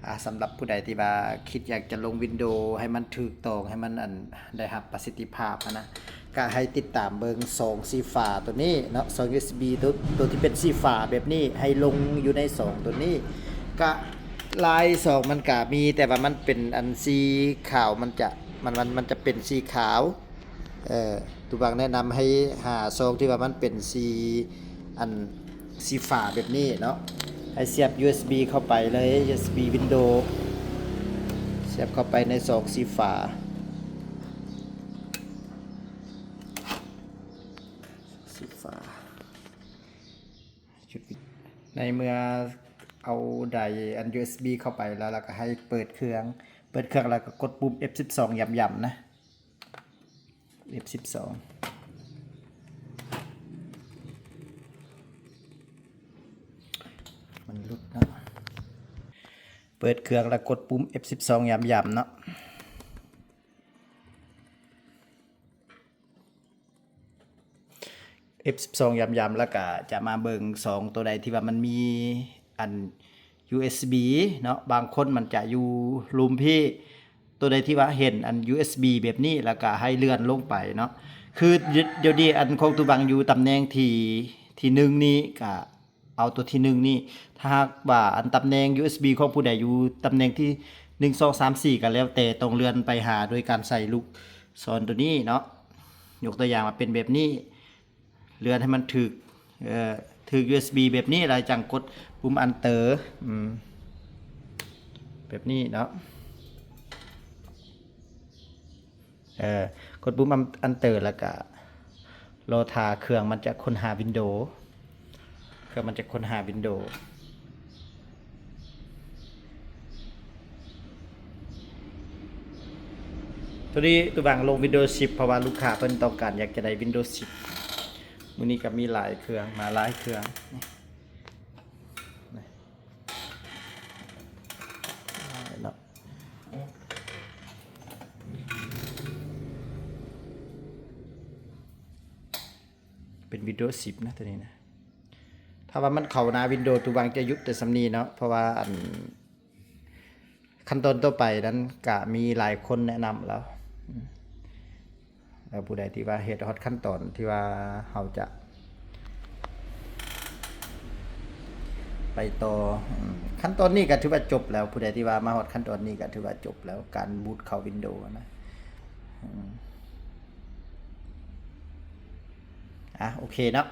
ອາ ສຳລັບຜູ້ໃດທີ່ວ່າຄິດຢາກຈະລົງວິນໂດໃຫ້ມັນຖືກຕ້ອງ ໃຫ້ມັນ ອັນ ໄດ້ຮັບປະສິດທິພາບຫັ້ນນະ ກະໃຫ້ຕິດຕາມເບິ່ງຊ່ອງສີຟ້າໂຕນີ້ເນາະ, ຊ່ອງ ຢູເອັສບີ ໂຕ ໂຕທີ່ເປັນສີຟ້າແບບນີ້ ໃຫ້ລົງຢູ່ໃນຊ່ອງໂຕນີ້. ກະລາຍຊ່ອງມັນກະມີ ແຕ່ວ່າມັນເປັນອັນສີຂາວ ມັນຈະ ມັນ ມັນ ມັນຈະເປັນສີຂາວ. ເອີ ຕູບັງແນະນຳໃຫ້ຫາຊ່ອງທີ່ວ່າມັນເປັນສີ ອັນ ສີຟ້າແບບນີ້ເນາະ, ໃຫ້ສຽບ ຢູເອັສບີ ເຂົ້າໄປເລີຍ ຢູເອັສບີ ວິນໂດ ສຽບເຂົ້າໄປໃນຊ່ອງສີຟ້າ ສີຟ້າ. ໃນເມື່ອເອົາໄດອັນ ຢູເອັສບີ ເຂົ້າໄປແລ້ວ ແລ້ວກໍໃຫ້ເປີດເຄື່ອງ, ເປີດເຄື່ອງແລ້ວກໍກົດປຸ່ມ ເອັຟສິບສອງ ຢ້ຳໆ ນະ. ເອັຟສິບສອງ ມັນຫຼຸດເນາະ. ເປີດເຄື່ອງແລ້ວກົດປຸ່ມ ເອັຟສິບສອງ ຢ້ຳໆ ເນາະ. ເອັຟສິບສອງ ຢ້ຳໆ ແລ້ວກະຈະມາເບິ່ງຊ່ອງໂຕໃດທີ່ວ່າມັນມີອັນ ຢູເອັສບີ ເນາະ, ບາງຄົນມັນຈະຢູ່ລຸ່ມພີ້. ໂຕໃດທີ່ວ່າເຫັນອັນ ຢູເອັສບີ ແບບນີ້ ແລ້ວກະໃຫ້ເລື່ອນລົງໄປເນາະ. ຄືດຽວນີ້ອັນຂອງຕູບັງຢູ່ຕຳແໜ່ງທີ ທີໜຶ່ງນີ້ ກະເອົາໂຕທີໜຶ່ງນີ້. ຖ້າຫາກວ່າອັນຕຳແໜ່ງ ຢູເອັສບີ ຂອງຜູ້ໃດຢູ່ຕຳແໜ່ງທີໜຶ່ງ ສອງ ສາມ ສີ່ ກະແລ້ວແຕ່ ຕ້ອງເລື່ອນໄປຫາໂດຍການໃສ່ລູກສອນໂຕນີ້ເນາະ. ຍົກຕົວຢ່າງວ່າເປັນແບບນີ້ ເລື່ອນໃຫ້ມັນຖືກ ເອີ ຖືກ ຢູເອັສບີ ແບບນີ້ ແລ້ວຈັ່ງກົດປຸ່ມ Enter ອືມ ແບບນີ້ເນາະ. ເອີ ກົດປຸ່ມ Enter ແລ້ວກະລໍຖ້າເຄື່ອງມັນຈະຄົ້ນຫາວິນໂດ ເພື່ອມັນຈະຄົ້ນຫາວິນໂດ. ໂຕນີ້ຕູບັງລົງວິນໂດສິບ ເພາະວ່າລູກຄ້າເພິ່ນຕ້ອງການຢາກຈະໄດ້ວິນໂດສິບ. ມື້ນີ້ກໍມີຫຼາຍເຄື່ອງ ມາຫຼາຍເຄື່ອງ ນີ້ ນີ້ ຫຼາຍເນາະ. ເປັນວິນໂດສິບນະ ໂຕນີ້ນະ. ຖ້າວ່າມັນເຂົ້າໜ້າວິນໂດ ຕູບັງຈະຢຸດແຕ່ສ່ຳນີ້ເນາະ, ເພາະວ່າອັນຂັ້ນຕອນຕໍ່ໄປນັ້ນກະມີຫຼາຍຄົນແນະນຳແລ້ວ. ແລ້ວຜູ້ໃດທີ່ວ່າເຮັດຮອດຂັ້ນຕອນທີ່ວ່າເຮົາຈະໄປຕໍ່ ອືມ ຂັ້ນຕອນນີ້ກະຖືວ່າຈົບແລ້ວ. ຜູ້ໃດທີ່ວ່າມາຮອດຂັ້ນຕອນນີ້ກະຖືວ່າຈົບແລ້ວ ການບູດເຂົ້າວິນໂດນະ. ອືມ ອ່ະ ໂອເຄເນາະ.